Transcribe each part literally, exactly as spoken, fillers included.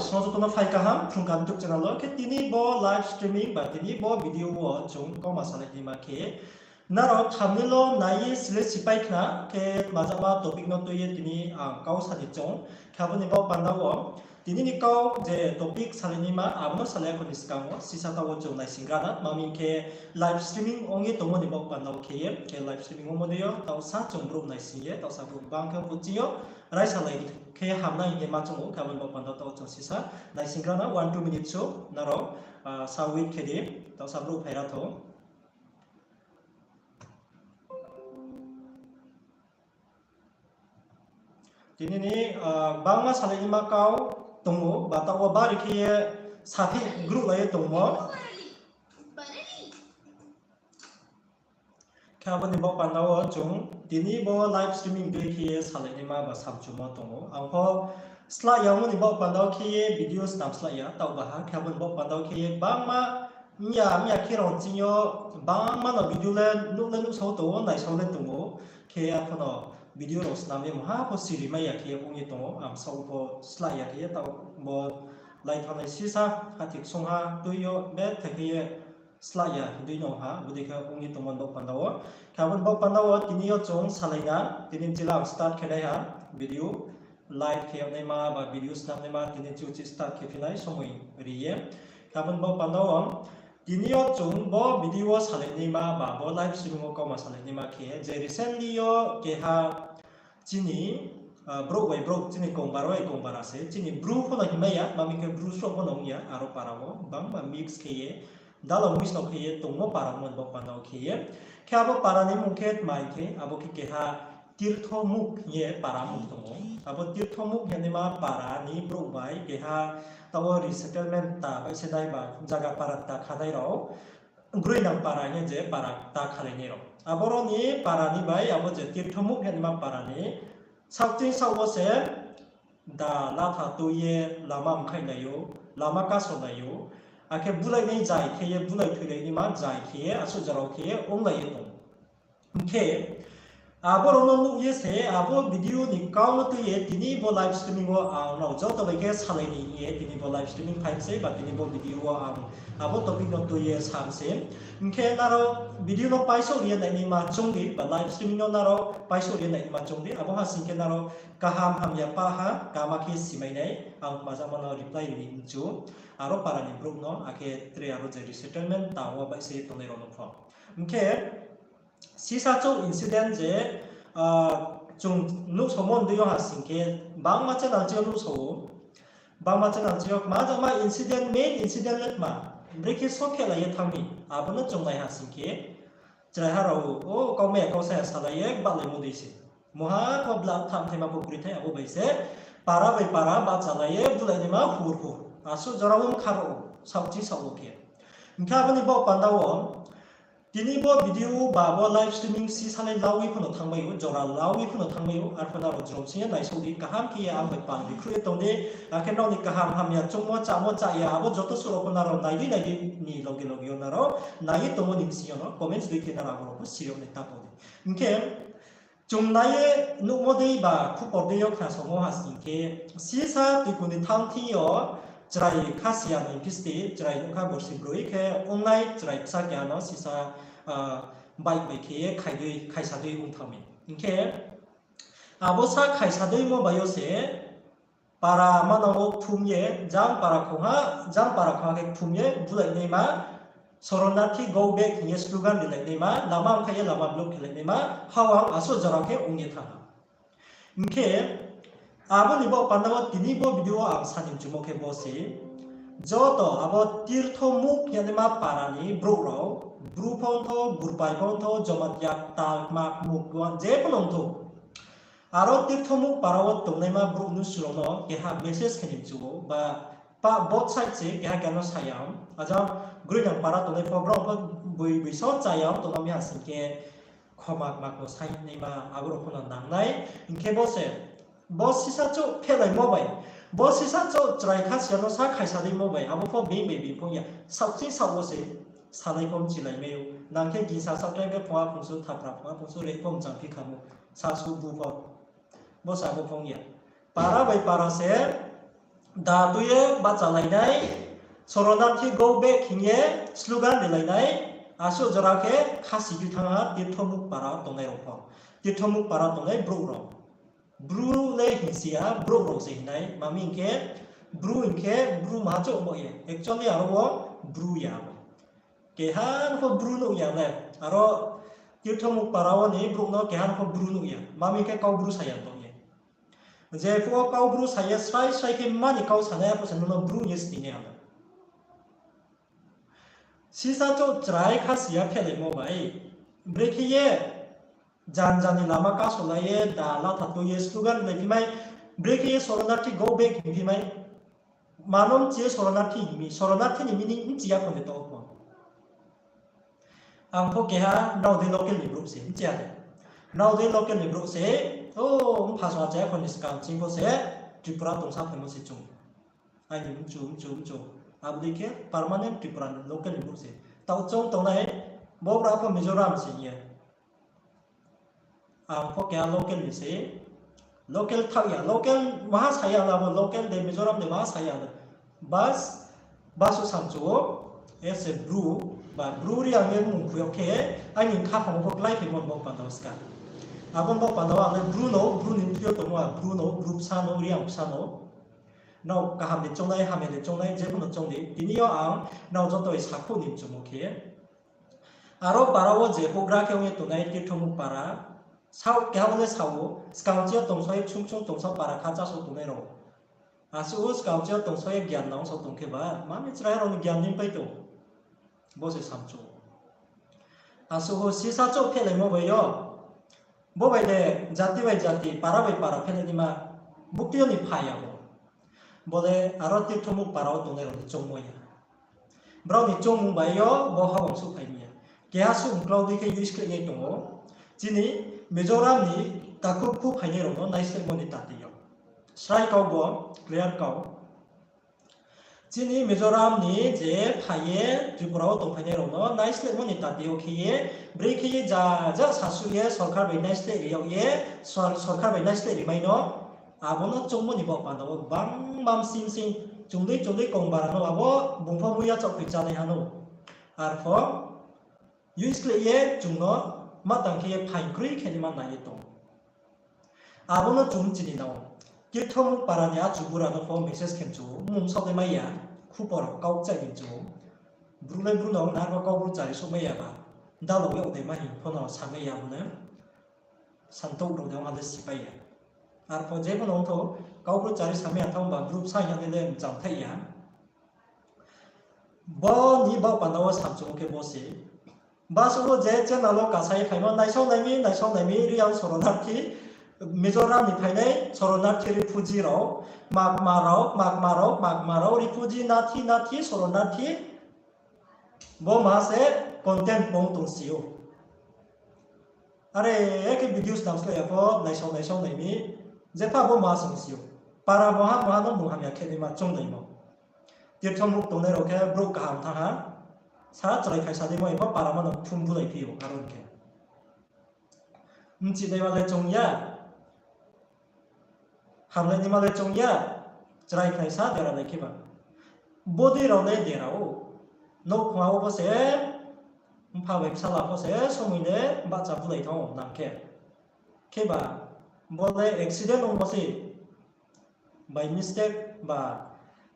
Song joto no phai kaham, Phrung Kaham YouTube channel wo. Khe tini bo live streaming ba tini bo video wo chung kauma salai naima khe, nrao thumbnail wo nai ye sile sipai khna, khe tma jama topic no tui ye tini ang kau sa ni choung. Khe abo ni baoh panda wo, tini ni kau je topic salai naima, abo no salai ya kho ni skang wo, sisa taoh wo chung naisinggra na, tma hing khe live streaming ong ye tongmo ni baoh panda wo khe ye, khe live streaming ongmo dei yo, taoh sa chung brouh naising ye, taoh sa brouh bang khe bo ching yo, raisa lai khe hamnai hing ye ma choung ou, khe abo ni baoh panda wo taoh chung sisa naisinggra na, one two minutes so, nrao, ah, sa wait khe di, taoh sa brouh phai ra thou. Tini ni, ah, bangma salai naima kau tong ou, ba taoh wo bari khe ye saphi group lai ye tongmo. Khe abo ni baoh panda wo chung tini bo live streaming dei khe ye salai naima ba samchumo tong ou. Ang pho slái ya ongmo ni baoh panda wo khe ye video snam slái ya, taoh baha. Khe abo ni baoh panda wo khe ye bangma mya mya khe rao ching yo bangma no video le nuh le nuhsao tong ou, naisao le tong ou. Khe arphuh no video rao snam ye mungha pho siri mai ya khe ye ong ye tong ou, ang saoh pho slái ya khe ye taoh bo lai thanngnai sisa, hathik songha tui yo bethai khe ye slái ya hindui no ha, bodei khe ong ye tongmo ni baoh panda wo. Khe abo ni baoh panda wo tini yo chung salai na, tini chila ang start khe nai ha, video live khe yag naima ba video snam naima tini chuchi start khe phi nai somoi ri ye. Khe abo ni baoh panda wo, tini yo chung bo video wo salai naima ba bo live streaming wo kauma salai naima khe, je recently yo keha chini, ah, brouh bai brouh, chini kongbara bai kongbara se, chini Bru pho no hingmai ya, tma hing khe Bru sroh pho no ong ya, aro para wo bangma mix khe ye, dala mix no khe ye tongmo para ongmo ni baoh panda wo khe ye. Khe abo para ni mmung khe tma hing khe, abo khe keha Tirthomukh hing ye para mmung tong ou. Abo Tirthomukh hing ye naima para ni brouh bai keha taoh wo resettlement ta baihse nai ba zaga para ta khanai rao, Groinang para hing ye je para ta khalainai rao. Aboro ni para ni bai abo je Tirthomukh hing ye naima para ni saohching saoh wo se da latha tui ye lama mkhaih lai ou, lama kaso lai ou, akhe bulainai jai khe ye bulai thoilai naima jai khe ye asuh jora wo khe ye onglai ye tong. Hing khe, abo rao no nuh ye se, abo video ni kau no tui ye tini bo live streaming wo ang nrao joto bai khe salai ni hing ye tini bo live streaming phai mi se, ba tini bo video wo ang abo topic no tui ye sa mi se. Hing khe nrao video no paisouh ri ye nainaima choung di, ba live streaming no nrao paisouh ri ye nainaima choung di, abo ha sing khe nrao kaham hamya pah ha, kaham khe simai nai, ang kmajama no reply ri ni mchu, aro para ni brouh no, akhe tre aro je resettlement ta wo baihse tongnai rao no pho. Hing khe, sisa chouh incident je, ah, chung nuhsaomo ndei yo ha sing khe, bangma channel ching yo nuhsao ou, bangma channel ching yo kmajama incident, main incident le tma, brekhe sokhe lai ye thanng mi, abo no chung nai ha sing khe, chraiha rao, o, kaumai ya kau sa ya salai ye bahlaimo dei se. Mungha pho bla thamthaima pho krithai abo bai se, para bai para bahchalai ye bulai naima hur hur. Asuh jora wo mkha rao, saohching saoh wo khe. Hing khe abo ni baoh panda wo, tini bo video ba bo live streaming sisa le lawi pho no thanngmai ou, jora lawi pho no thanngmai ou, arphuh nrao jrom sing ye naisouh di, kaham khe ye ang bai pal di khruh ye tong di, akhe nrao ni kaham hamya choungmo, chámo, chá ya, abo joto suh rao pho nrao nai di, nai di ni loge loge yo nrao nai ye tongmo ni bsing yo no comments dei khe nrao abo rao pho siri yag nai ta pho di. Hing khe, chung nai ye nuhmo dei ba khupor dei yo khnasaomo ha sing khe, sisa tuiku ni thanng thing yo chrai kha siya ni bisti, chrai nouhkha borsi broi khe ongnai chrai bsa keha no sisa, ah, bike bai khe ye khai dei, khaisa dei ong thanng mi. Hing khe, abo sa khaisa deimo bai yo se, para manang wo kthum ye, jang para khongha, jang para khongha khe kthum ye, bulai naima, Soronarthi go back hing ye slogan rilai naima, lama mkhaih ye lama block khelai naima, hawang asuh jora khe ong ye thanng ha. Hing khe, abo ni baoh panda wo tini bo video wo ang sa ni mchumo khe bo se, joto abo Tirthomukh hing ye naima para ni brouh rao, Bru pho ongthou, Burpai pho ongthou, Jomatia, Talkma, Mukwan, je pho no ongthou. Aro Tirthomukh para wo tongnaima brouh nusu rao no keha message khe ni mchu ou, ba pa both side se keha keha no sa ya, ajang Groinang para tongnai pho brao pho boi boi so cha ya, tongnang mi ha sing khe khoma kma kmo sainaima abo rao pho no nang nai, hing khe bo se, bo sisa chouh phelaimo bai, bo sisa chouh chrai kha siya no sa khaisa deimo bai, abo pho being bai being pho ya, saohching saoh wo se, salai pho mchilai mai ou, nang khe gingsa saohthaih khe phungha phungsu, thapra phungha phungsu, rei pho mchang phi khamo, sasu bu pho. Bo se abo pho ong ya. Para bai para se, Da tui ye bahchalainai, শরণার্থী go back hing ye slogan rilainai, asuh jora khe khasi tui thanng ha Tirthomuk para tongnai rao pho. Tirthomuk para tongnai brouh rao. Bru le hing si ya, brouh rao se hing nai. Mami hing khe, Bru hing khe, Bru maha chouh bo ye. Actually, aro wo Bru ya bo. Keha no pho Bru nuh ya le. Aro Tirthomuk para wo ni brouh no keha no pho Bru nuh ya. Mami hing khe Kaubru sa ya tong ye. Jephuh wo Kaubru sa ye srai srai khe mani kau sanai, arphuh se nung no Bru hing ye sning nai abo. Sisa chouh chrai kha si ya phelaimo bai. Brekhe ye janja ni lama kasolai ye, da latha tui ye, slogan rilaiphimai, brekhe ye শরণার্থী go back hingphimai. Mano mchi ye শরণার্থী hing mi, শরণার্থী ni meaning mchi ya kho ni to pho. Ang pho keha nrao dei local ni brouh se, mchi ya de. Nrao dei local ni brouh se, o, mpha song achai ya kho ni skang ching pho se, Tripura tongsa phaimo se chung. Aini mchu, mchu, mchu. Abo dei khe permanent Tripura ni local ni brouh se. Taoh chung tongnai, bo brouh pho Mizoram se hing ye. Ang pho keha local ni se. Local thaoh ya, local maha sa ya la bo, local de Mizoram de maha sa ya la. Bas, bas o samchu o, as a Bru, ba Bru Reang ye mung khui yag khe, aini khaphang wo pho klái khe bo ni baoh panda wo ska. Abo ni baoh panda wo ang le Bru no, Bru ni mthoi yo tongmo a, Bru no, Bru bsa no, Reang bsa no. Nrao kaham de choungnai, hamya de choungnai, jepho no choung di. Tini yo ang nrao joto bai sakhouh ni mchumo khe. Aro para wo je houhgra khe ong ye tongnai Tirthomuk para, sao keha le sao, skang chi yo tongsa ye ksung ksung tongsa para kha chá so tongnai rao. Asuh o skang chi yo tongsa ye gyan nang so tong khe ba, mami chrai rao ni gyan ni pai tong. Bo se samchu. Asuh o sisa chouh phelaimo bai yo. Bo bai de jati bai jati, para bai para phelainaima, bukti yo ni phai ya bo. Bo le aro Tirthomuk para wo tongnai rao ni choungmo ya. Brao ni choungmung bai yo bo habang suhphai mi ya. Keha suh mklau dei khe use khe ye tong ou. Chini Mizoram ni takhu khu phainai rao no naislehmo ni tati yo. Srai kau bo, clear kau. Chini Mizoram ni je phai ye Tripura wo tongphainai rao no naislehmo ni tati yo khe ye, brekhe ye ja ja sasuh ye sorkar bai naisleh ri yag ye, sor-, sorkar bai naisleh rimai no, abo no choungmo ni baoh panda wo gbangma msing msing, chungdei chungdei kongbara no abo bung pho mui yachaoh khe chánai ha no. Arpho, use khe ye chung no ma tang khe ye phaing kroi khe ni ma nai ye tong. Abo no chung chini nao. Tirthomuk para ni achu bura no pho message khe mchu, mung sao de mai ya, khupor kau kchai ni mchu. Bru le Bru no, narpho Kaubru chari souhmai ya ba. Dalog yag de ma hing pho no samai ya bo le. Santouh rao de ong ha le sipai ya. Arpho jepho no ongthou, Kaubru chari samai ya thanng ba, Bru bsa hing ya de le mchang thai ya. Bo ni baoh panda wo samchu khe bo se. Basuh wo je channel wo kasa ye phaimo, naisao nai mi, naisao nai mi, Reang শরণার্থী, Mizoram ni phainai শরণার্থী refugee rao, kma kma rao, kma kma rao, kma kma rao, refugee, nathi, nathi, শরণার্থী. Bo maha se content pong tong si ou. Are, eke video snam slái ya pho, naisao, naisao nai mi, jepha bo maha song si ou. Para moha, moha no mung hamya khe naima chounglaimo. Tirthomuk tongnai rao khe brouh kaham thanng ha. Sa chrai khaisa deimo epho para ma no thum bulai phi ou, aro hing khe. Mchinaima le choung ya. Hamlainaima le choung ya. Chrai khaisa dera lai khe ba. Bodei rao le dera ou. Nouhkhong wo pho se, mpha bai bsala pho se, somoi le bahcha bulai thanng ou nang khe. Kheba, bo le accident ongmo se. By mistake ba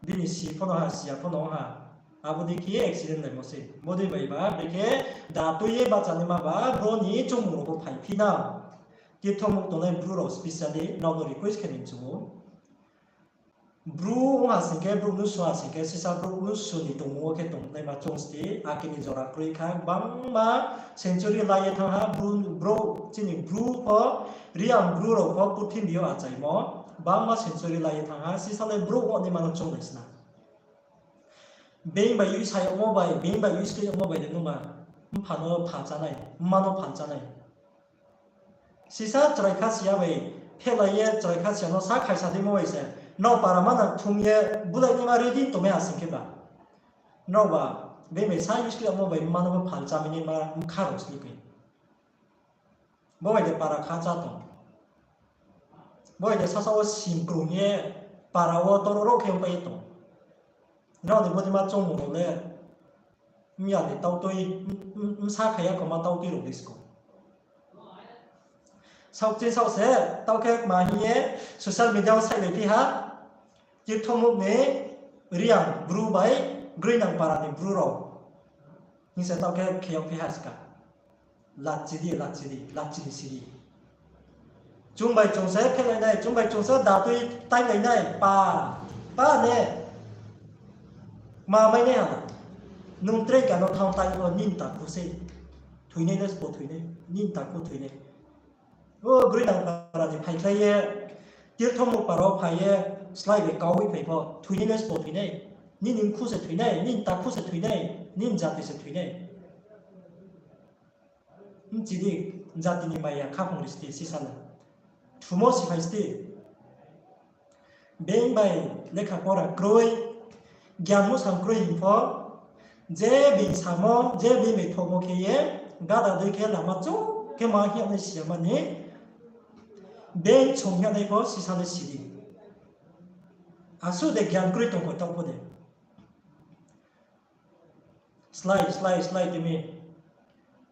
bini si pho no ha, si ya pho no ha. Abo dei khe accident laimo se. Bodei bai ba, brekhe da tui ye bahchanaima ba, bro ni choungmung rao pho phaiphi na. Tirthomuk tongnai Bru rao specially, nrao no request khe ni mchu ou. Bru ong ha sing khe, Bru mnusu ha sing khe, sisa Bru mnusu ni tongmung wo khe tongnaima choung sti, akhe ni jora kroi kha, gbangma century la ye thanng ha, Bru, Bru, chini Bru pho, Reang Bru rao pho, purthimbi yo achaimo, gbangma century la ye thanng ha, sisa le Bru ong naima no chounglai sna. Being bai use yagmo bai, being bai use khe yagmo bai de nungba, mpha no phalchánai, mma no phalchánai. Sisa chrai kha si ya bai, phelai ye chrai kha si ya no sa khaisa deimo bai se, nrao para ma nang thum ye, bulainaima ready tongmai ha sing khe ba. Nrao ba, being bai sa use khe yagmo bai, mma no phalchá mi naima bkha rao sli khe. Bo bai de para kha chá tong. Bo bai de sasa wo sim krung ye, para wo toro ro khe pai ye tong. Nrao ni bodei ma choungmung rao le, mya ni tautui, bsa khai ya kho ma tautui rao di sko. Saoh ching saoh se, taoh khe kma hing ye social media wo saihlai phi ha, Tirthomuh ni Reang bru bai Groinang para ni bru rao hing se taoh khe khe yag phi ha ska. Lachi di, lachi di, lachi di si di. Chung bai chung se phelai nai, chung bai chung se datui tailai nai, pa, pa ne. Ma mai nai ha. Nung tre ka no thang tai pho nini takhu se. Thoinai le sbo thoinai, nini takhu thoinai. O Groinang para ni phaikhlai ye, Tirthomuh para wo phai ye, slái bai kau ye phai pho, thoinai le sbo thoinai. Nini mkhu se thoinai, nini takhu se thoinai, nini jati se thoinai. Bchi di, jati ni maya khaphang ri sti, sisa le. Thumo siphai sti. Being bai lekha pora kroi, gyan musa kroi hing pho, je being samo, je being bai thomo khe ye, gada dei khe lama chouh khe ma hing ye si ya mani, being chung hing ye pho sisa le si di. Asuh de gyan kroi tong kho taoh pho de. Slái, slái, slái timi.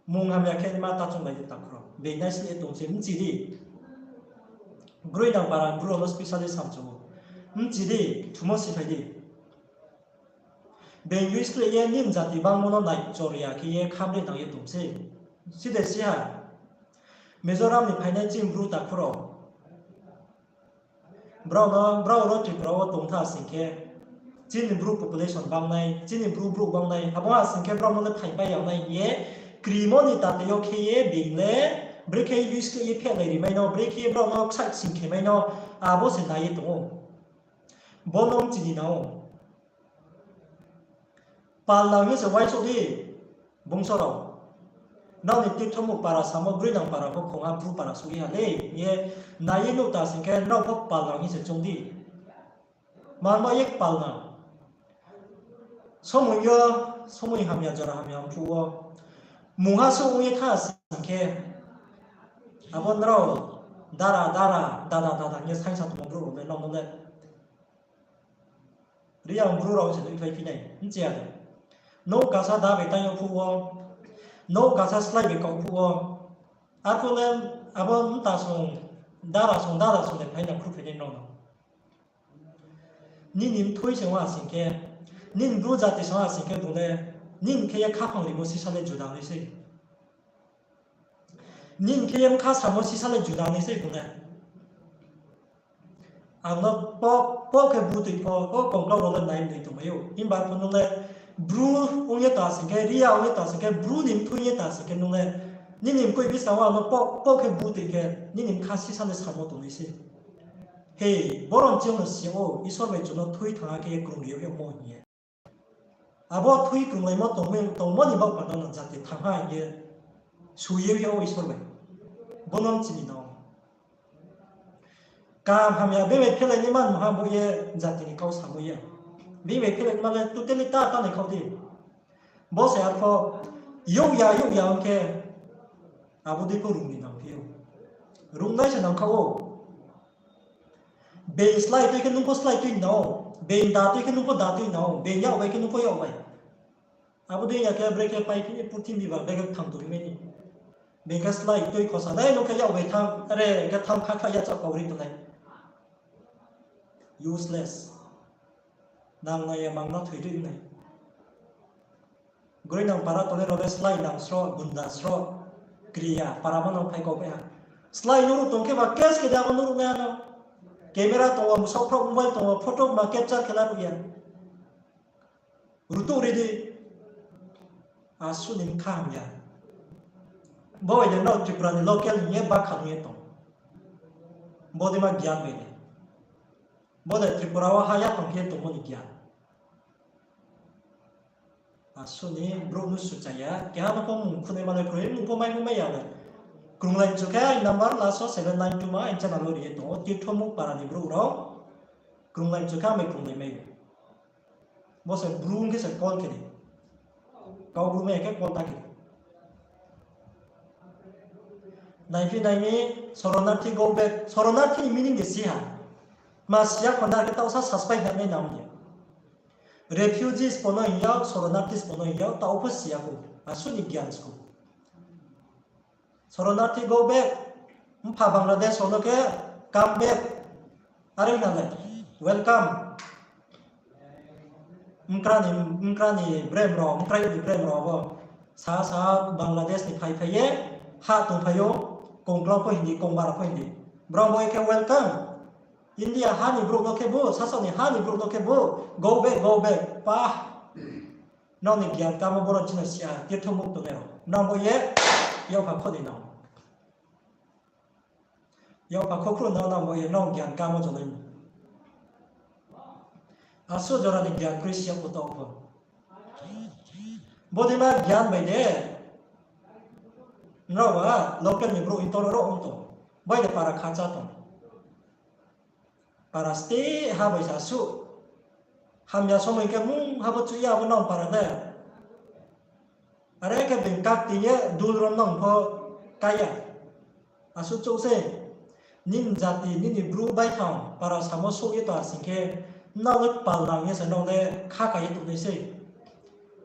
Mung hamya khe ma ta chounglai di takhu rao. Being naisleh ye tong se bchi di. Groinang para bru rao no specially samchu ou. Bchi di, thumo siphai di. Being use khlai ye nini jati bangmo no nai chor ya khe ye khamri tang ye tong se. Si de si ha. Mizoram ni phainai chini bru takhu rao. Brao no, brao no Tripura wo tong tha sing khe, chini bru population bangnai, chini bru brouh bangnai, abo ha sing khe brao no le phaipai yag nai hing ye, krimo ni tate yo khe ye being le, brekhe use khe ye phehlai ri mai no, brekhe ye brao no ksaih sing khe mai no, abo se nai ye tong ou. Bo no bchi ni nang ou. Palnang hing se uaingsouh di, bungso rao. Nrao ni Tirthomuh para samo Groinang para pho khongha bru para suh ye ha le, hing ye nai ye nuh ta sing khe nrao pho palnang hing se choung di. Manba ye palnang. Somoi yo, somoi hamya jora hamya ongphuh wo, mungha suh ong ye tha sing khe, abo nrao dara dara, dada dada hing ye saingsa tongmo brouh rao le nrao no le Reang bru rao se nuhkhlai phi nai, bchi ya de. Nouh kasa da bai tang yag phuh wo, nouh kasa slái bai kau phuh wo. Arphuh le abo mta song, dara song, dada song de phaina khruhphai nai nrao no. Nini mthui se ong ha sing khe, nini bru jati se ong ha sing khe bung le, nini khe ye khaphang rimo sisa le juda nai sei. Nini khe ye bkha samo sisa le juda nai sei bung le. Ang no po, po khe butoi pho, o kongklau rao le nai noi tongmai ou. Himba pho nung le bru ong ye ta sing khe, Reang ong ye ta sing khe, bru ni mthui ye ta sing khe nung le, nini mkoih bisa wo ang no po, po khe butoi khe, nini bkha sisa le samo tongnai sei. Hei, boron chiyong no si ou, Isor bai chung no thui thanng ha khe ye krungri yag yagmo hing ye. Abo thui krunglaimo tongmo, tongmo ni baoh panda no jati thanng ha hing ye soi ye yag ou Isor bai. Bo no bchi ni nang ou. Kaham hamya bini bai phelai naima nungha bo ye jati ni kau samo ya. Bini bai phelai naima le totally ta, ta nai khaoh di. Bo se arpho youh ya, youh ya ong khe abo dei pho rung ni nangphi ou. Rungnai se nangkhaoh ou. Being slái tui khe nung pho slái tui nang ou. Being da tui khe nung pho da tui nang ou. Being yak bai khe nung pho yak bai. Abo dei ya khe brekhe pai khe purthimbi ba brekhe kthang tongmai ni. Being khe slái tui khosa nai nung khe yak bai thanng, are khe thanng kha kha ya chah kauri tongnai. Useless. Nang nai ya mang no thoi tui nai. Groinang para tongnai rao le slái nang sroh, gunda sroh, kri ya, para ma no phai kau pai ha. Slái nuhruh tong khe ba case khe de abo nuhruh nai ano. Camera tong wo, bsaoh phraoh mobile tong wo, photo ma capture khe laruh ya. Rutuh ri di. Asuh ni bkha hamya. Bo bai de nrao Tripura ni local hing ye bakha nung ye tong. Bo dei ma gyan bai de. Bo de Tripura wo ha yaphang khe tongmo ni gyan. Asuh ni brouh no sucha ya, keha no pho mung khunaima le kroi, mung pho mai pho mai ya le. Krunglai mchu khe aini number last wo seven nine two ma aini channel wo ri ye tong ou, Tirthomuh para ni brouh rao. Krunglai mchu khe ang bai krunglai mai ou. Bo se bru ong khe se call khe di. Kau bru mai ya khe call ta khe di. Naiphi nai mi, soronarthi go back, soronarthi ni meaning de si ha. Ma siya kho na khe taoh sa saspai hna nai nang ya. Refugees pho no hing yag, শরণার্থী pho no hing yag, taoh pho siya kho. Asuh ni gyan sku. শরণার্থী go back. Mpha Bangladesh rao no khe come back. Are na le, welcome. Mkra ni, mkra ni brem rao, mkra ni brem rao bo. Sa, sa Bangladesh ni phai phai ye, ha tongphai ou, kongklau pho Hindi, kongbara pho Hindi. Brao bo ye khe welcome. India ha ni brouh no khe bo, sasaoh ni ha ni brouh no khe bo, go back, go back, pa. Nrao ni gyan kamo boro chini siya, tirtho mukto nai rao. Nrao bo ye, yagpha kho ni nang. Yagpha kho khruh nang nang bo ye, nrao gyan kamo jonai. Asuh jora ni gyan kroi siya pho taoh pho. Bodei ma gyan bai de. Nrao ba, local ni brouh intor rao ong tong. Bai de para khacha tong. Para steh ha bai sa suh. Hamya somoi khe mung ha bo chuh ya bo nang para de. Are khe being kak tini ye dul rom nang pho kaya. Asuh chouh se. Nini jati, nini bru baithang para samo souh ye tong sing khe, nrao le kpal nang ye se nrao le kha ka ye tongnai sei.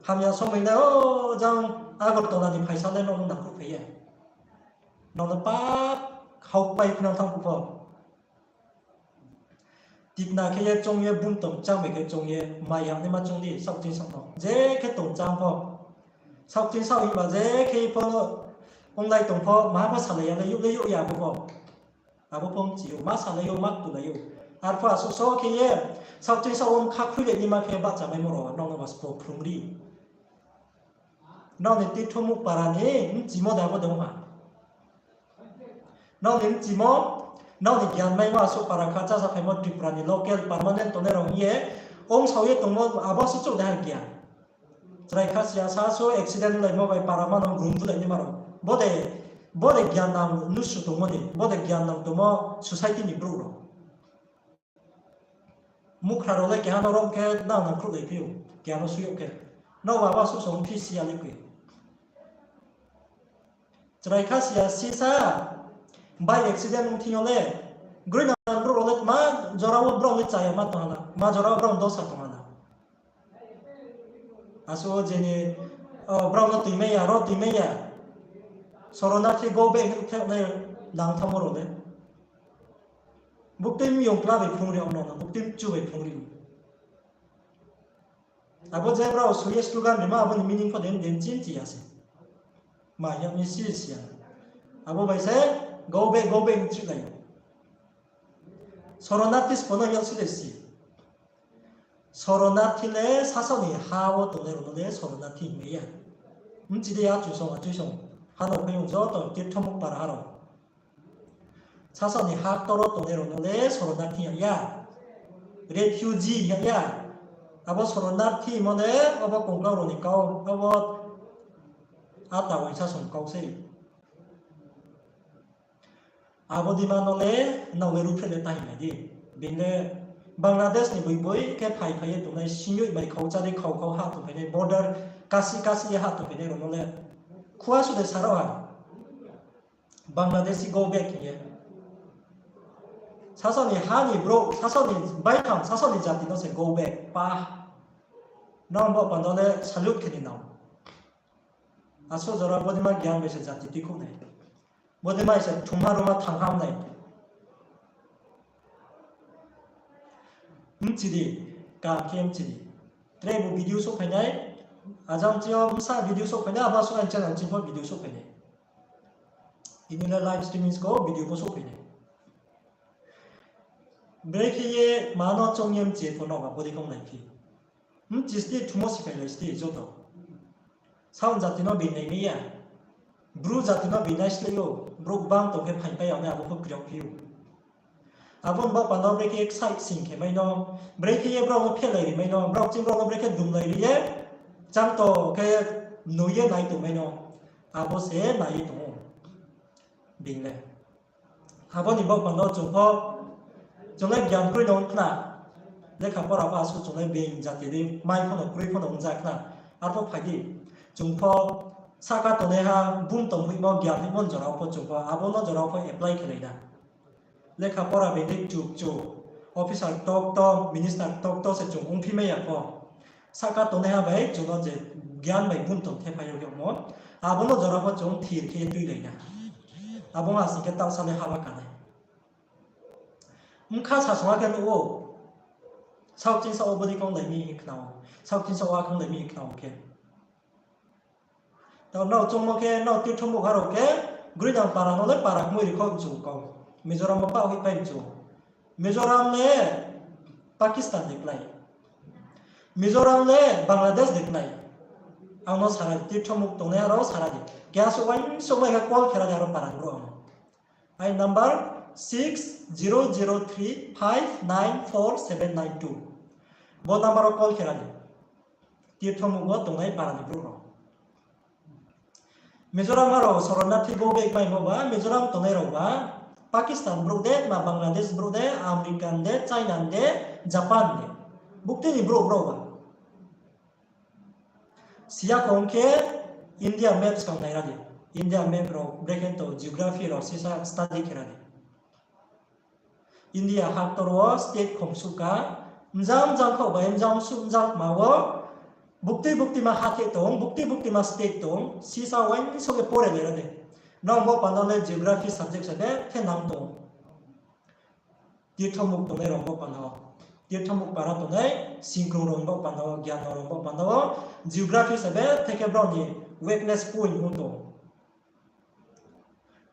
Hamya somoi le, o jang Agartala ni phaisa le nrao no nangkhruh phai ye. Nrao le pap haupai phinang thanng pho. Tikna khe ye choung ye, bumtong chang bai khe choung ye, mai yag naima choung di, saohching saoh no. Je khe tong chang pho. Saohching saoh himba je khe pho, onglai tong pho, maha pho salai ya le, youh le youh ya abo pho. Abo pho mchi ou, ma salai ou, ma ktunai ou. Arphuh asuh so khe ye, saohching saoh wo mkha khuilai naima khe bahchamaimo rao, nrao no ba sbo phrung ri. Nrao ni tirtho muk para ni mchimo de abo de ong ha. Nrao ni mchimo, nrao ni gyan maimo asuh para kha chá saphaimo Tripura ni local permanent tongnai rao hing ye, ongsao ye tongmo abo asuh chouh de ha gyan. Chrai kha siya sa so accident laimo bai para mano grum bulai naima rao. Bo de, bo de gyan nang nusu tongmo ni, bo de gyan nang tongmo society ni brouh rao. Mukhra rao le keha no rom khe nang nangkhruhlai phi ou, keha no sui yag khe. Nrao ba abo asuh song phi siya le khe. Chrai kha siya sisa, bike accident ong thing yo le, groi nang brouh rao le tma jora wo brao le chaya ma tong ha na, tma jora wo brao dosa tong ha na. Asuh je ni, o, brao no tuimai ya, ro tuimai ya. Sorona khe go back hing khe nai nang thanngmo rao le. Buktui miyong kla bai phrung ri ong no, buktui mchu bai phrung ri. Abo je brao sui ye slogan rima, abo ni meaning pho den den chin chi ya se. Ma ya mi si si ya. Abo bai se go back, go back hing chi lai. Sorona ti sbo no ya si le si. Sorona ti le sasaoh ni ha wo tongnai rao no le sorona ti hingmai ya. Mchi de ya chu song, achu song. Ha no phai ong joto tirtho muk para ha rao. Sasaoh ni ha ktor wo tongnai rao no le sorona ti ya ya. Refugee ya ya. Abo sorona ti mo le abo kongklau rao ni kau, abo ata uaingsa song kau sei. Abo dima no le nrao le ruhphreh le ta hing nai di. Being le Bangladesh ni boi boi khe phai phai ye tongnai, singyoih bai khau chá di khau khau ha tongphainai, border kasi kasi ye ha tongphainai rao no le. Khua su de sa rao ha. Bangladeshi go back hing ye. Sasaoh ni ha ni brouh, sasaoh ni baithang, sasaoh ni jati no se go back pa. Nrao bo panda le salute khe ni nang. Asuh jora bodei ma gyan bai se jati tuikhouh nai. Bodei ma se thungma ruma thanng ham nai. Mchi di, kam khe mchi di. Tre bo video souhphai nai. Ajang chi yo bsa video souhphai nai, abo asuh aini channel ching pho video souhphai nai. Tini le live streaming ko video pho souhphai nai. Brekhe ye ma no choung ye mchi ye pho nrao ba bodei khe ong nai phi. Mchi sti thumo siphailai sti joto. Saoh jati no being naimai ya. Bru jati no being nai slái ou. Brouh gbang tong khe phaingpai ya nai abo pho kriyag phi ou. Abo ni baoh panda brekhe excite sing khe mai no. Brekhe ye brao no phelai ri mai no. Brao ching brao no brekhe dumlai ri ye. Chang to khe nui ye nai tongmai no. Abo se nai ye tong ou. Being le. Abo ni baoh panda chung pho, chung le gyan kroi no ong khna. Lekha pora pho asuh chung le being jati dei, mai pho no kroi pho no ong ja khna. Arpho phai di, chung pho sahka tongnaiha, bum tong hoihmo, gyan hoihmo ni jora wo pho chung pho, abo no jora wo pho apply khe lai na. Lekha pora being dei chuk chuk, Officer ktor ktor, minister ktor ktor se chung ongphi mai ya pho. Sahka tongnaiha bai chung no je gyan bai gun tong the phai yo hingmo. Abo no jora pho chung thir khe tuilai na. Abo ha sing khe taoh sa le haba kanai. Bkha sasong ha khe nuh ou. Saoh ching saoh wo body kong lai mi khna ou. Saoh ching saoh wo a kong lai mi khna ou khe. Tao nrao chungmo khe, nrao tirthomuh ha rao khe, Groinang para no le para kmui ri kho mchu kau. Mizoram wo pah hoih pai mchu. Mizoram le Pakistan de klái. Mizoram le Bangladesh de klái. Ang no sara di, tirthomuh tongnai ha rao sara di. Keha suh uaingsouhmai khe call khe ra di aro para brouh ang no. Ai number six zero zero three five nine four seven nine two. Bo number wo call khe ra di. Tirthomuh wo tongnai para ni brouh rao. Mizoram ha rao শরণার্থী go back maimo ba, Mizoram tongnai rao ba, Pakistan brouh de, ma Bangladesh brouh de, American de, China de, Japan de. Bukti ni brouh brao ba. Siya kong khe India map skang nai ra di. India map rao brekhe to geography rao sisa study khe ra di. India haktor wo state khong suh ka, mjang mjang khaoh bai mjang suh mjang kma wo, bukti buktima hathe tong, bukti buktima state tong, sisa uaingsouh ye pore lai ra di. Nrao bo panda le geography subject sa de khe nang tong. Tirthomuh tongnai rao bo panda wo. Tirthomuh para tongnai, singkrung rao bo panda wo, gyan rao bo panda wo, geography sa de theke brao ni weakness point ong tong.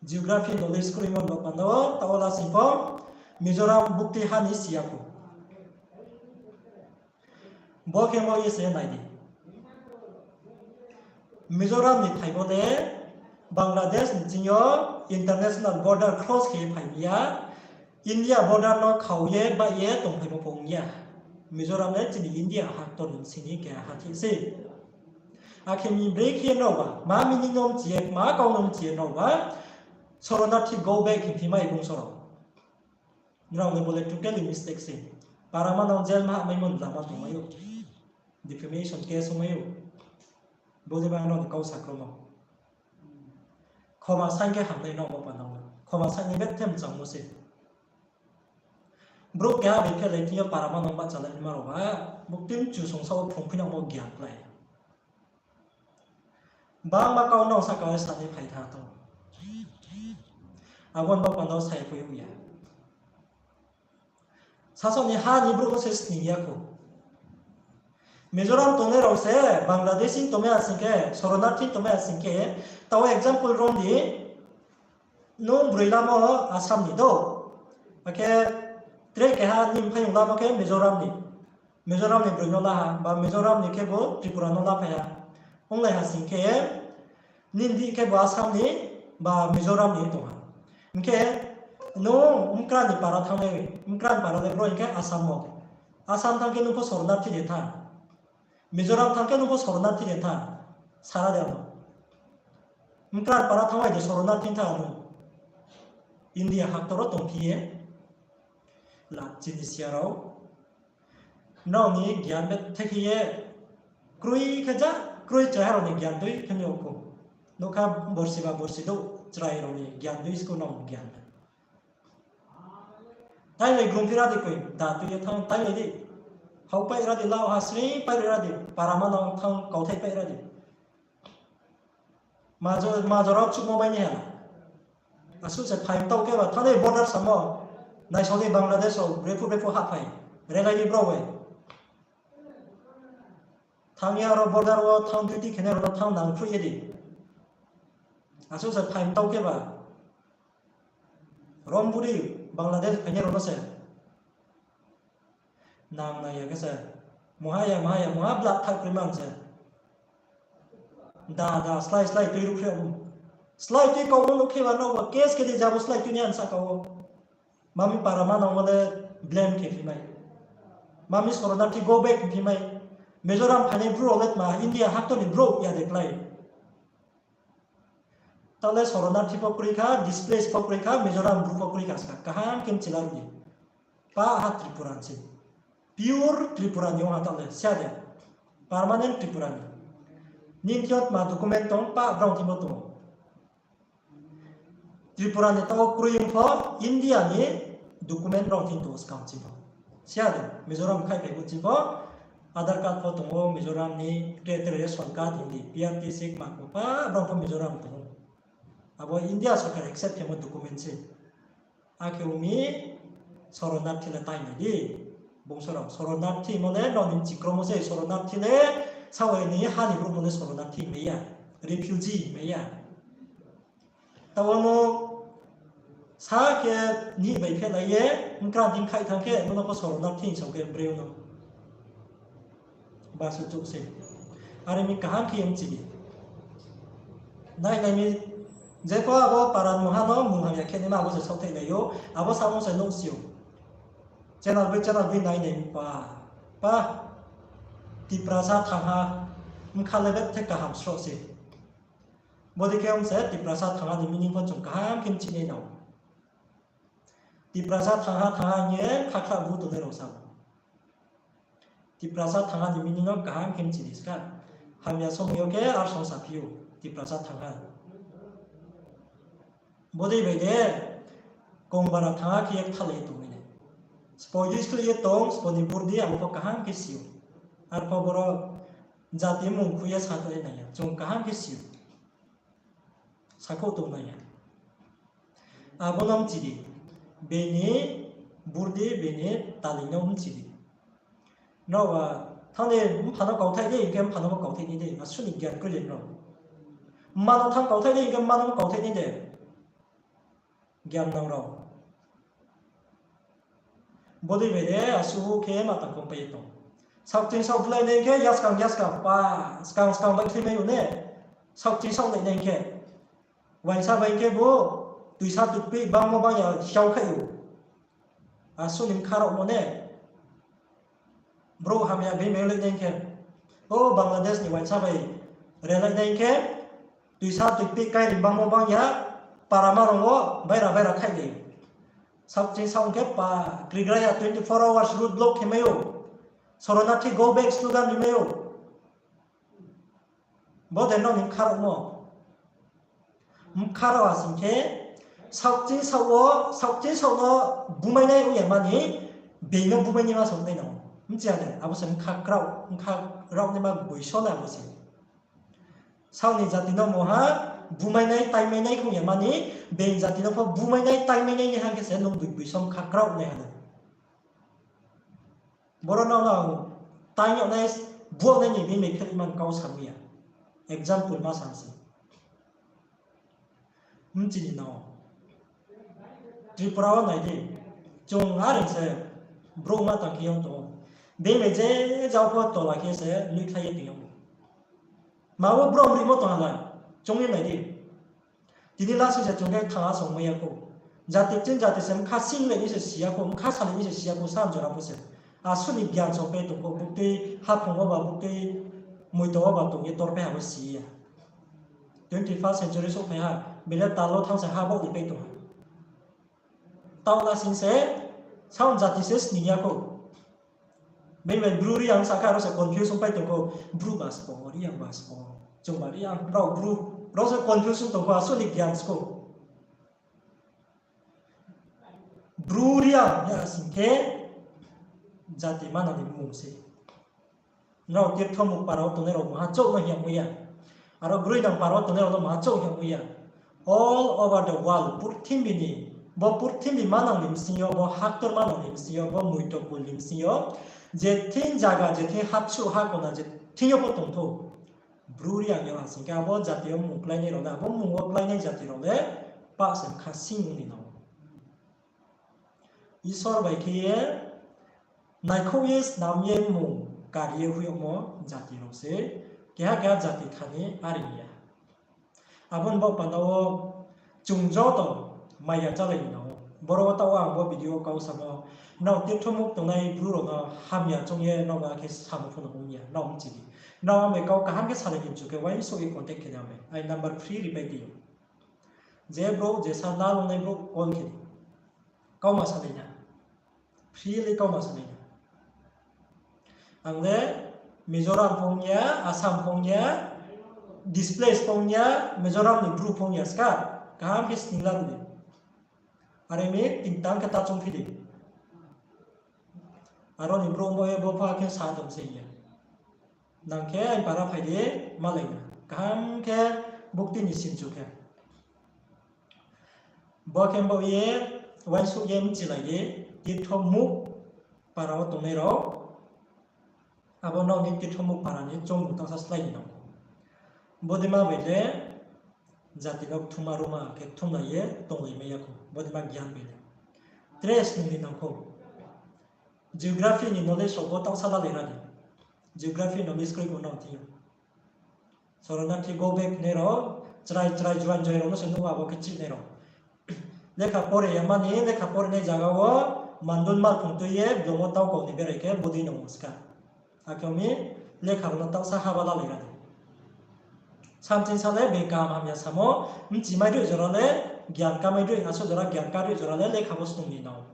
Geography knowledge kroi mon bo panda wo, taoh la sing pho, Mizoram bukti ha ni siya pho. Bo khe mo ye se nai di. Mizoram ni phaimo le Bangladesh ni ching yo international border cross khe phai mi ya, India border no khao ye baih ye tongphaimo pho ong ya. Mizoram le chini India haktor ni sini keha hathi se. Akhe mi brei khe nrao ba, ma meaning no mchi ye, ma kau no mchi ye nrao ba, শরণার্থী go back hing phi mai bung soro. Nrao le bo le totally mistake se. Para manang jail ma hahmaimo ni lama tongmai ou. Defamation case ongmai ou. Bo de ba nrao ni kau sakromo. Khoma saing khe hamnai nrao bo panda wo. Khoma saing ni bethe mchangmo se. Brouh keha bai phelai thing yo para manang bahchalai nima rao ba. Bukti mchu songsa wo phrung phinangmo gyan klái. Bangma kau nrao sahka wo sanai phai tha tong. Abo ni bo panda wo sai phui ya. Sasaoh ni ha ni brouh no se sning ya kho. Mizoram tongnai rao se Bangladesh ni tongmai ya sing khe, শরণার্থী tongmai ya sing khe, tao example rom di, nung broi lamo Assam ni do. Akhe tre keha ni mphaiyong lamo khe Mizoram ni. Mizoram ni broi no la ha, ba Mizoram ni khe bo Tripura no la phai ha. Onglai ha sing khe, nini di khe bo Assam ni, ba Mizoram ni tong ha. Hing khe, nung mkra ni para thangnai, mkra ni para le bro hing khe Assam wo. Assam thanng khe nung pho শরণার্থী de thanng. Mizoram thanng khe nung pho শরণার্থী de thanng. Sara de ano. Mkra ni para thanng bai de শরণার্থী thanng ano. India haktor wo tongphi ye. La chini siya rao. Nrao ni gyan bethe khe ye kroi khe ja, kroi chrai rao ni gyan dei khe mi ou kho. Nokha borsi ba borsi douh chrai rao ni gyan dei sko nrao ni gyan. Tailai grungphi ra di koi, da tui ye thanng tailai di. Hao pai ra di, lao ha sring pai ra di, para manang thanng kauthai pai ra di. Major, major rao chukmo bai ni ha. Asuh se phai mtau khe ba, thanngnai border samo. Naisao di Bangladesh rao, brephu brephu hahphai. Relai ni brao bai. Thanng ya rao border wo thanng duty khenai rao no thanng nang phruh ye di. Asuh se phai mtau khe ba. Rom buri Bangladesh phainai rao no se. Nang nai ya khe se. Muha ya, muha ya, muha blat thak kroi mang se. Da, da, slái, slái tui ruh khe. Slái tui kau no nuh khe ba no ba case khe di jabo slái tui ni ansa kau. Mami para manang wo le blame khe phi mai. Mami শরণার্থী go back phi mai. Mizoram phainai bru rao le tma India haktor ni bru ya de klái. Tale শরণার্থী pho kroi kha, displace pho kroi kha, Mizoram bru pho kroi kha ska. Kaham khe mchila rudi. Pa ha Tripura ni se. Pure Tripura ni ong ha tale, siya de. Permanent Tripura ni. Nini thing yo tma document tong, pa brao thing bo tong. Tripura ni tao kroi ong pho, India ni document brao thing tong skang ching pho. Siya de, Mizoram khaihphai bo chini pho Aadhaar card pho tong ou, Mizoram ni tre tre ration card hing di, P R T C kma kma pa, brao pho Mizoram tong ou. Abo India sorkar accept khemo document se. Akhe ong mi, শরণার্থী le tai nai di. Bung soro শরণার্থী hingmo le nrao ni chikromo se, শরণার্থী le saoh ni ha ni brouh no le শরণার্থী hingmai ya, refugee hingmai ya. Tao no sa khe ni bai khe lai ye, mkra ding khaih thanng khe, nono pho শরণার্থী hing sao khe breo no. Ba se chouh se. Are mi kaham khe ye mchi di. Nai nai mi, jepho abo para mungha no mung hamya khe naima abo se saohthaih nai ou, abo samo se nuh si ou. Channel bai channel bai nai nai mi pa, pa, Tiprasa thanng ha, mkha le bethe kaham sroh se. Bodei khe ong se Tiprasa thanng ha ni meaning pho chung kaham khe mchi nai nao. Tiprasa thanng ha thanng ha hing ye khakhla bu tongnai rao sa. Tiprasa thanng ha ni meaning no kaham khe mchi di ska. Hamya somoi yo khe ar song saphi ou, Tiprasa thanng ha. Bodei bai de, kongbara thanng ha khe ye kthalai ye tongmai nai. Sbo use khe ye tong, sbo ni burdi abo pho kaham khe si ou. Arpho boro jati mung khui ye sa tongnai ya, chung kaham khe si ou. Sakhouh tongnai ya. Abo no mchi di. Bini burdi, bini tali no mchi di. Nrao ba, thanng ni mpha no kauthai di hing khe mpha no bo kauthai ni de, asuh ni gyan kroi de nrao. Mma no thanng kauthai di hing khe mma no bo kauthai ni de. Gyan nang rao. Bodei bai de asuh khe ma tang kong pai ye tong. Saohkching saoh bulai nai khe yaskang yaskang pa, skang skang bai khe mai ou ne. Saohkching saoh nai nai khe. Uaingsa bai khe bo, tuisa tuipi bangmo bang ya siao khaih ou. Asuh ni mkha rao mo ne. Brouh hamya bini bai lai nai khe. O Bangladesh ni uaingsa bai re lai nai khe. Tuisa tuipi kai ri bangmo bang ya, para ma rong wo baira baira khaih nai. Saohkching saoh khe pa, krigra ya twenty four hours road block khe mai ou. শরণার্থী go back slogan ri mai ou. Bo de nrao ni mkha rao mo. Mkha rao asing khe, saohkching saoh wo, saohkching saoh no bumai nai ong ya mani, being no bumai naima saoh nai nang. Mchi ya de, abo se mkha krao, mkha rao naima boiso le abo se. Saoh ni jati no mungha bumai nai, taimai nai khong ya mani, being jati no pho bumai nai, taimai nai ni hang khe se nung boi boiso mkha krao nai ha de. Boro no ang taing yag nai, buag nai ni bini bai khe man kau samai ya. Example ma sa se. Mchi ni no. Tripura wo nai di. Chung are se brouh ma tang khe yag tong ou. Bini bai je jao pho tola khe se nuhkhlai ye tong yag ou. Ma wo brouh rimo tong ha la. Chung ye nai di. Tini lasi se chung khe thanng a songmai ya khou. Jati ching jati se mkha singlai ni se si ya khou, mkha salai ni se si ya khou, sa jora pho se. Asuh ni gyan song pai tong khou, buktui haphung wo ba, buktui moito wo ba tong ye tor pai ha bo si ya. Twenty first century souhphai ha, bele talo thanng se ha baoh ni pai tong ha. Taoh lasing se, saoh jati se sning ya khou. Bini bai Bru Reang sa khe aro se confusion pai tong khou, Bru ba sbo, Reang ba sbo, chung ba Reang, brao Bru, brao se confusion tong khou, asuh ni gyan skhou. Bru Reang ya sing khe jati manang ni mmung se. Nrao Tirthomuk para wo tongnai rao mungha chouh no hing yag ya. Aro Groinang para wo tongnai rao no mungha chouh hing yag ya. All over the world, purthimbi ni, bo purthimbi manang ni bsing yo, bo haktor manang ni bsing yo, bo moito kul ni bsing yo, je thing zaga, je thing hapsuh hakona, je thing yo pho tongthou. Bru Reang ya ha sing khe abo jati yo mmung kláinai rao le, abo mmung wo kláinai jati rao le, pah se mkha sing ni no. Isor bai khe ye, naikhouh ye snam ye mmung kar ye hoih yagmo jati rao se, keha keha jati thani are ya. Abo ni baoh panda wo chung joto maya chálai ni nang ou. Boro wo taoh wo ang bo video wo kau samo, nrao Tirthomuk tongnai Bru rao no hamya choung ye nrao no akhe samo pho no ong ya, nrao mchi di. Nrao ang bai kau kaham khe salai ni mchu khe uaingsouh ye contact khe nai ang bai, ai number free ripai di. Je brouh, je sa na longnai brouh call khe di. Kauma salai na. Freely kauma salai na. Ang le Mizoram pho ong ya, Assam pho ong ya, displace pho ong ya, Mizoram ni Bru pho ong ya ska, kaham khe sning la di. Are mi ting tang khe ta choungphi di. Aro ni brouh bo ye bo pha khe sa tong se ye. Nang khe aini para phai di, malai na. Kaham khe bukti ni sinchu khe. Bo khe bo ye, uaingsouh ye mchilai di, Tirtho Muk para wo tongnai rao. Abo nrao ni Tirtho Muk para ni choungmung tangsa slái ni nangkhou. Bodei ma bai le jati no kthumma ruma khe kthumlai ye tonglai mai ya khou. Bodei ma gyan bai le. Tres ni nangkhou. Geography ni knowledge rao bo taohsa lalai ra di. Geography knowledge kroi bo nrao thing yo. Soronarthi go back nai rao, chrai chrai juan joi rao no se nuh abo khe chih nai rao. Lekha pore ya mani, lekha pore nai zaga wo mandul malphung tui ye blung wo tau kau ni berai khe bodei no ska. Akhe mi lekha rao no taohsa haba lalai ra di. Samching sa le beng kaham hamya samo, mchimai dui jora le, gyan kamai dui, asuh jora gyan ka dui jora le lekha bo snung ni nao.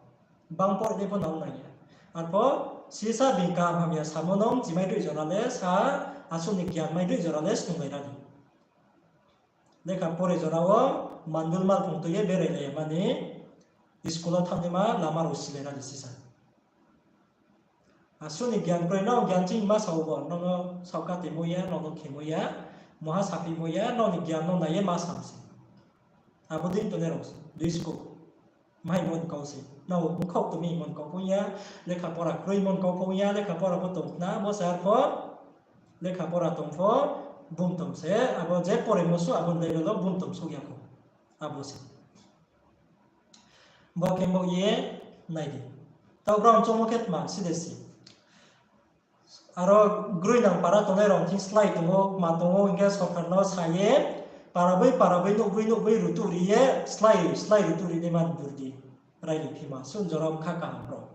Bang pore nai pho nang nai ya. Arpho sisa beng kaham hamya samo no mchimai dui jora le sa, asuh ni gyan mai dui jora le snunglai ra di. Lekha pore jora wo mandul malphung tui ye berai lai ya mani, school wo thanngnaima lama rao silai ra di sisa. Asuh ni gyan kroi no gyan ching ma sao bo, nrao no saohka temo ya, nrao no khemo ya, muha saphimo ya, nrao ni gyan no nai ye ma sam se. Abo dei tongnai rao se, dui school. Mai mon kau se. Nrao bkhaoh tongmi mon kau phung ya, lekha pora kroi mon kau phung ya, lekha pora pho tong khna, bo se arpho lekha pora tong pho, bumtom se, abo je poremo suh, abo level wo bumtom souh ya khou. Abo se. Bo khe bo ye nai di. Taoh brao choungmo khe tma si de si. Aro groinang para tongnai rao thing slái tong ou, kma tong ou, hing khe sorkar no sa ye, para boi, para boi, nouh boi, nouh boi rutuh ri ye, slái, slái rutuh ri naima bur di. Raili phima, sun jora bkha kaham rao.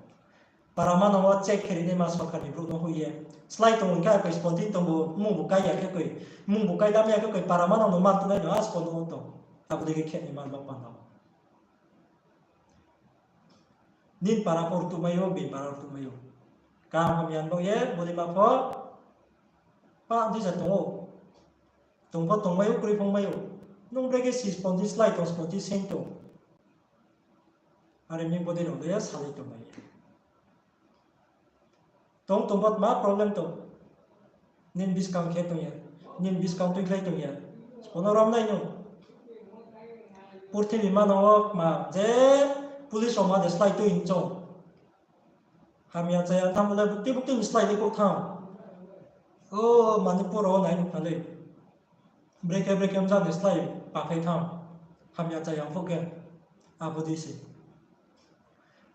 Para manang wo check khe ri naima sorkar ni brouh no hoih ye. Slái tong hing khe akoi sponti tong bo, mung bo kai ya khe koi, mung bo kai lam ya khe koi, para manang no man tongnai no a spo no tong. Abo dei khe khe ni man ba panda. Nini para pho rtuh mai ou, bini para rtuh mai ou. Kaham hamya ni baoh ye, bodei ma pho, pa dui ja tong ou. Tong pho tong mai ou, kroi pho mai ou. Nung brekhe si sponti slái tong, sponti seng tong. Are mi bodei rao le salai tong mai. Tong tong bo tma problem tong. Nini buskang khe tong ya. Nini buskang tuikhlai tong ya. Sbo no rom nai nung. Purthimbi manang wo kma je police rao ma de slái tui hing choung. Hamya chaya tham le bukti bukti ni slái dei kouh tham. O Manipur rao nai nuh kha le. Brekhe brekhe mjang ni slái paphai tham. Hamya chaya phuh khe. Abo dei se.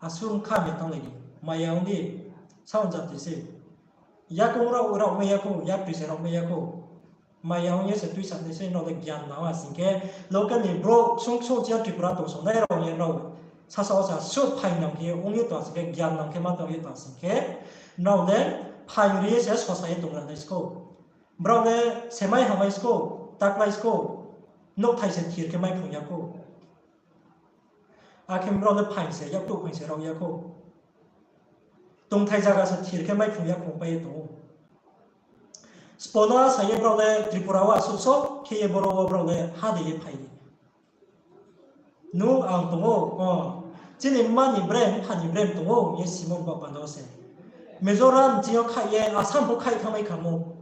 Asuh kha mi tanglai di. Maya ong di. Saoh jati se. Yakoung rao, rao mai ya khou, yapri se rao mai ya khou. Maya ong ye se tuisa nai se, nrao le gyan nang asing khe, local ni brouh ksung ksung chiya Tripura tong songnai rao ye nrao. Sasa wo sa suh phaing nang khe ong ye tong asing khe, gyan nang khe ma tong ye tong asing khe, nrao le phaing ri ye se sosa ye tong ra nai skou. Brao le semai hamai skou, taklai skou, nouhthai se thir khe mai phrung ya khou. Akhe brao le phaing se, yaktuh phaing se rao ya khou. Tongthai zaga se thir khe mai phrung ya khou pai ye tong ou. Sbo no asa ye brao le Tripura wo asuh so khe ye boro wo brao le ha de ye phai ye. Nung ang tong ou, o, chini mma ni brem, mpha ni brem tong ou, ye simon ba panda wo se. Mizoram chini yo khaih ye, Assam pho khaih thanngmai khamo.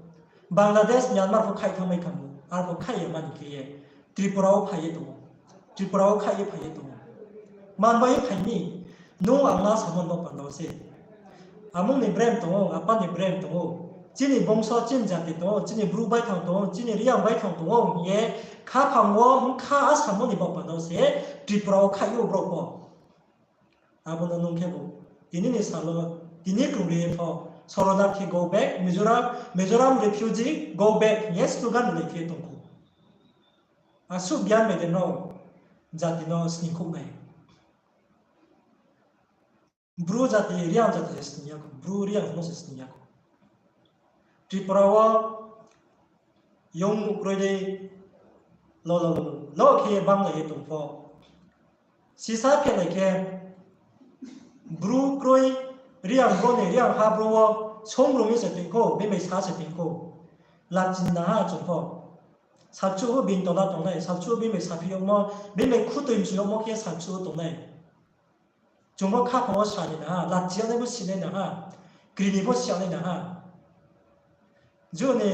Bangladesh, Myanmar pho khaih thanngmai khamo. Arpho khaih ye mani khe ye. Tripura wo phai ye tong ou. Tripura wo khaih ye phai ye tong ou. Man bai ye phai mi, nung ang ma samon bo panda wo se. Amung ni brem tong ou, apa ni brem tong ou. Chini bongso, chini jati tong ou, chini bru baithang tong ou, chini Reang baithang tong ou hing ye, khaphang wo bkha a samo ni bo panda wo se, Tripura wo khaih ou brao pho. Abo no nung khe bo, tini ni sal wo, tini krungri ye pho, Soronarthi go back, Mizoram, Mizoram refugee go back hing ye slogan rilai phi ye tong khou. Asuh gyan bai de nrao jati no sningkhouh nai. Bru jati, Reang jati se sning ya khou, Bru Reang no se sning ya khou. Tripura wo yong kroi dei lo lo lo lo khe ye banglai ye tong pho. Sisa khe nai khe Bru kroi, Reang bro ni, Reang ha bro wo song rung ye se tong khou, bini bai sa se tong khou. Lachin na ha chung pho. Salchuh wo bini tola tongnai, salchuh wo bini bai saphi yagmo, bini bai khutoi msu yagmo khe salchuh wo tongnai. Chung pho khaphang wo sa ni nang ha, lachi yag nai pho si nai nang ha, kri ni pho si yag nai nang ha. Juni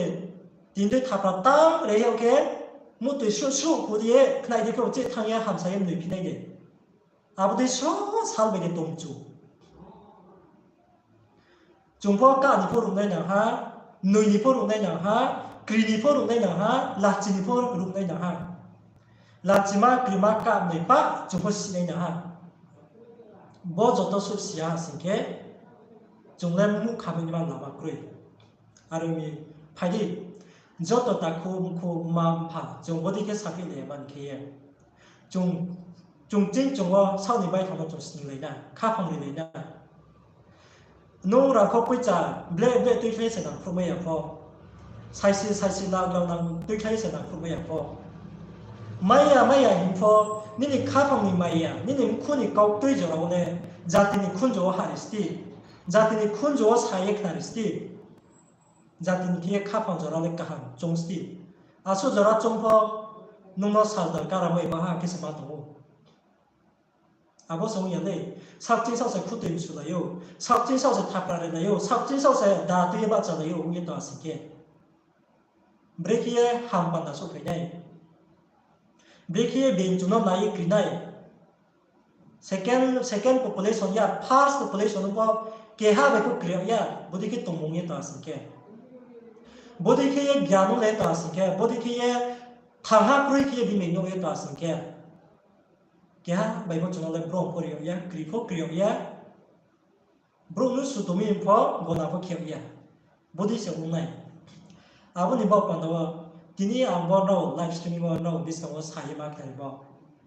tini dei thapra tang re yag khe, muhtoi sruh sruh khu di ye, khnai di khe uchih thanng ye hamsa ye mnoi phi nai de. Abo dei só sal bai de tongchu. Chung pho kah ni pho ruh nai nang ha, mnoi ni pho ruh nai nang ha, kri ni pho ruh nai nang ha, lachi ni pho ruh nai nang ha. Lachima, krima, kah, mnoi pah chung pho si nai nang ha. Bo joto suh si ya ha sing khe, chung le muh kha mi ni ma lama kroi. Are ong mi, phai di, joto takhu mkhu mma mpha chung bodei khe saphi lai ya mani khe ye, chung, chung ching chung wo saoh ni baithang no chung sninglai na, khaphang rilai na. Nung rangkho poicha bleh bleh tuikhlai se nangkhruhmai ya pho, saisi saisi lakh lakh nang tuikhlai se nangkhruhmai ya pho, mai ya mai ya hing pho, nini khaphang ni mai ya, nini mkhu ni kauktui jora wo le jati ni khunju wo hah ri sdi, jati ni khunju wo sa ye khna ri sdi, jati ni khe ye khaphang jora le kaham choung sdi. Asuh jora choung pho nung no sal dal karamai ba ha khe se ma tong ou. Abo se ong ya le, sakching saoh se khutoi msulai ou, sakching saoh se thapra rilai ou, sakching saoh se da tui ye bahchalai ou ong ye tong ha sing khe, brekhe ye ham panda souhphai nai? Brekhe ye being chung no nai ye kri nai? Second, second population ya, first population no pho keha bai pho kri yag ya, bodei khe tongmung ye tong ha sing khe, bodei khe ye gyan no le tong ha sing khe, bodei khe ye thangha kroi khe ye bimai no ye tong ha sing khe, keha bai pho chung no le brom pho ri yag ya, kri pho kri yag ya. Brouh no sutomi pho gona pho khe ya. Bodei se ong nai. Abo ni baoh panda wo, tini ang bo nrao live streaming wo nrao buskang wo sa ye ma khnari bo.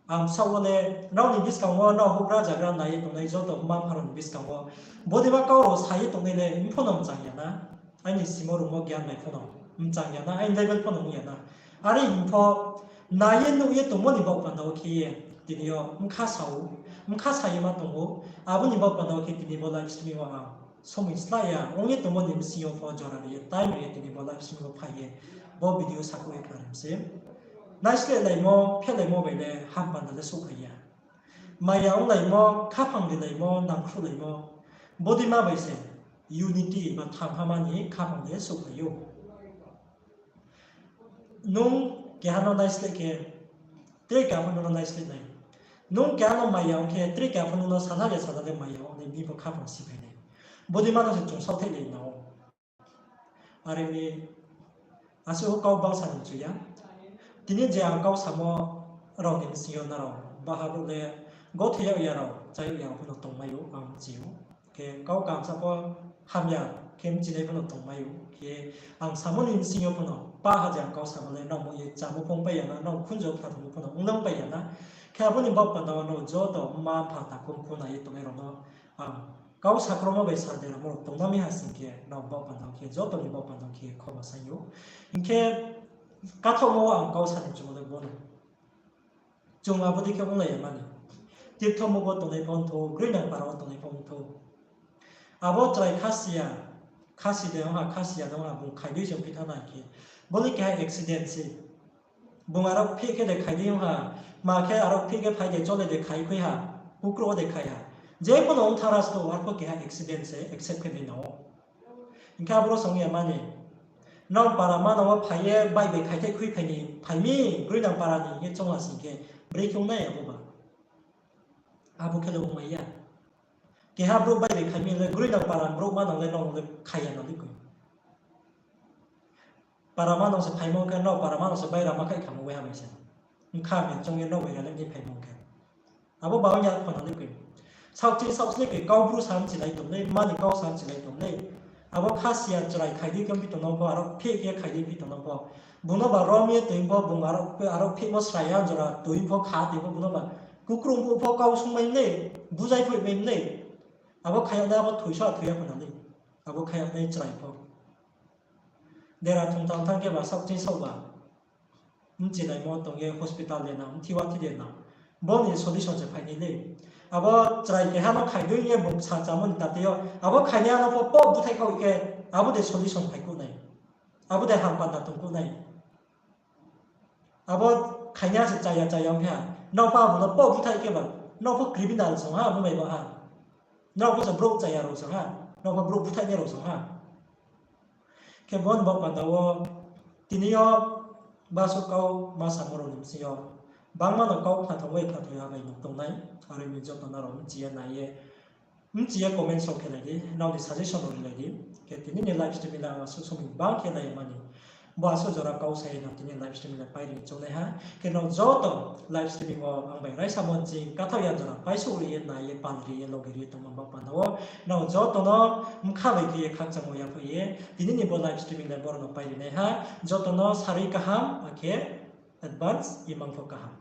Ang saoh wo le, nrao ni buskang wo nrao houhgra jagra nai ye tongnai joto mma mpha rao ni buskang wo, bodeima kau rao sa ye tongnai le, mpho no mchang ya na. Aini simo rungmo gyan bai pho no mchang ya na, aini level pho no ong ya na. Are hing pho, nai ye nuh ye tongmo ni baoh panda wo khe ye, tini yo bkha sa ou, bkha sa ye ma tong ou, abo ni baoh panda wo khe tini bo live streaming wo ang somoi slái ya ong ye tongmo ni bsing yo pho jora ri ye, time ri ye tini bo live streaming wo phai ye, bo video sakhouh ye khnari mi se. Naislehlaimo, phelaimo bai le ham panda le souhphai ya. Maya onglaimo, khaphang rilaimo, nangkhruhlaimo, bodeima bai se unity ba thanghama ni khaphang le souhphai ou. Nung keha no naisleh khe, tre keha pho nung no naisleh nai. Nung keha no maya ong khe, tre keha pho nung no sana ya sana le maya ong nai, bini pho khaphang siphai nai. Bodeima no se chung saohthaih lai nang ou. Are mi, asuh kau bangsa ni chu ya. Tini je ang kau samo rao ni bsing yo nrao, baha brouh le, gothoi yag ya rao, chá yag ya rao pho no tongmai ou, ang chi ou. Khe kau kamsa pho hamya khe mchinai pho no tongmai ou. Khe ang samo ni bsing yo pho no, paha je ang kau samo le, nrao mo ye chámo pho ongpai ya na, nrao khunju khnatongmo pho no ong le ongpai ya na. Khe abo ni baoh panda wo nrao joto mma mpha takhu mkhu nai ye tongnai rao no ang kau sakromo bai sa deramo rao tongna mi ha sing khe, nrao baoh panda wo khe, joto ni baoh panda wo khe khoma sai ou. Hing khe, kathaohmo wo ang kau sa ni chung le bo no. Chung abo dei khe onglai ya mani. Tirthomugo tongnai pho ongthou, Groinang para wo tongnai pho ongthou. Abo chrai khasi ya, khasi de ong ha, khasi ya de ong ha, bung khaidei se ongphi thanng nai khe. Bo le keha accident se. Bung aro phih khe de khaidei ong ha, ma khe aro phih khe phai de chole de khai khui ha, kukruh wo de khai ha. Je pho no ong thanng ra sto, arpho keha accident se accept khe nai nang ou. Hing khe aboro song ya mani, nrao para manang wo phai ye bike bai khaithai khui phai ni, phai mi, Groinang para ni hing ye choung ha sing khe, brekhe ong nai abo ba. Abo khe le ongmai ya. Keha brouh bike bai khai mi le, Groinang para ni brouh manang le nrao le khai ya na le koi. Para manang se phaimo khe, nrao para manang se bai rama khai khamo waiha bai se. Bkha mi choung ye nrao bai ralai ni phaimo khe. Abo ba ong ya pho na le koi. Saohching saohsle khe kau bru sa mchilai tong le, mani kau sa mchilai tong le. Abo khasi ya chrai khaidei khe ongphi tong no pho, aro phih khe khaidei phi tong no pho. Bung no ba rom ye toing pho, bung aro, aro phihmo srai ya jora toing pho kha toing pho, bung no ba kukruh phuh pho kau sungmai le, bujai phoihmai le. Abo khayag nai abo thoisa thoi ya pho na le. Abo khayag nai chrai pho. Dera thung tang thanng khe ba saohching saoh ba. Mchilaimo tong ye hospital de nang, mthi wa thi de nang. Bo ni solution se phai nai le. Abo chrai keha no khaidei ye bung sa chámo ni tate yo, abo khainaiha no pho poh búthaih khaoh khe, abo de solution phai kuh nai. Abo de ham panda tong kuh nai. Abo khainaiha se chaya chaya ong khe ha, nrao pho abo no poh búthaih khe ba, nrao pho criminal song ha, abo bai ba ha. Nrao pho se brouh chaya rao sa ha, nrao pho brouh búthaihnai rao sa ha. Khe bo ni baoh panda wo tini yo basuh kau ma samo rao ni bsing yo bangma no kau khnathaoh ye khnathaoh ya bai no tongnai, are ong mi joto nrao mchi ye nai ye, mchi ye comment rao khelai di, nrao ni suggestion rao rilai di. Khe tini ni live streaming le ang asuh somoi bang khe nai mani. Bo asuh jora kau sa ye no tini live streaming le pai ri choungnai ha. Khe nrao joto live streaming wo ang bai raisamo nching kathaoh ya jora paisouh ri ye, nai ye, pal ri ye, loge ri ye tongmo baoh panda wo nrao joto no bkha bai khe ye khakchangmo yaphaih ye tini ni bo live streaming le boro no pai ri nai ha. Joto no sarui kaham, akhe advance imang pho kaham.